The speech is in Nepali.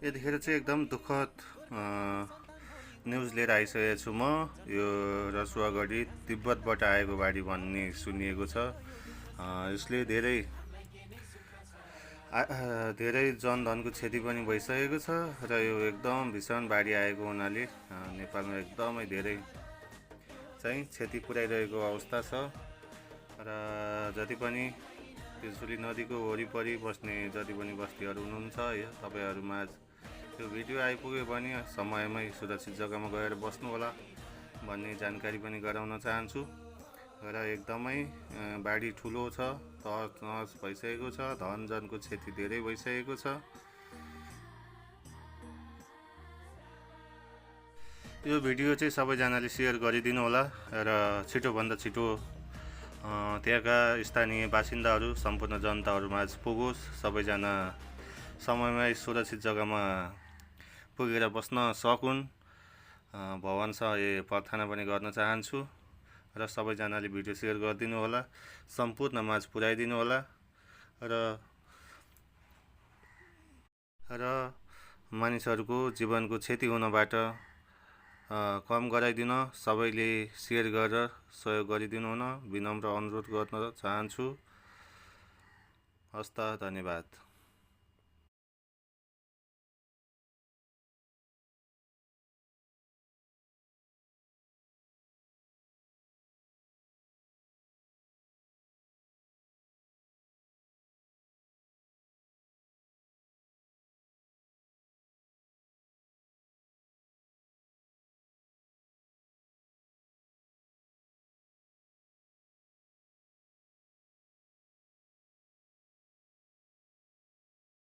यतिखेर चाहिँ एकदम दुःखद न्युज लिएर आइसकेको छु म। यो रसुवागढी तिब्बतबाट आएको बाढी भन्ने सुनिएको छ। यसले धेरै जनधनको क्षति पनि भइसकेको छ र यो एकदम भीषण बाढी आएको हुनाले नेपालमा एकदमै धेरै चाहिँ क्षति पुर्याइरहेको अवस्था छ। र जति पनि त्रिशुली नदीको वरिपरि बस्ने जति पनि बस्तीहरू हुनुहुन्छ, तपाईँहरूमा यो भिडियो आइपुग्यो भने समयमै सुरक्षित जग्गामा गएर बस्नु होला भन्ने जानकारी पनि गराउन चाहन्छु। र एकदमै बाढी ठुलो छ, तहस नहस भइसकेको छ, धनजनको क्षति धेरै भइसकेको छ। यो भिडियो चाहिँ सबैजनाले सेयर गरिदिनु होला र छिटोभन्दा छिटो त्यहाँका स्थानीय बासिन्दाहरू, सम्पूर्ण जनताहरूमाझ पुगोस्। सबैजना समयमै सुरक्षित जग्गामा पुगेर बस्न सकुन्। भगवानसँग प्रार्थना पनि गर्न चाहन्छु र सबैजनाले भिडियो सेयर गरिदिनु होला, सम्पूर्ण माझ पुर्याइदिनु होला र मानिसहरूको जीवनको क्षति हुनबाट कम गराइदिन सबैले सेयर गरेर सहयोग गरिदिनु हुन विनम्र अनुरोध गर्न चाहन्छु। हस्त, धन्यवाद।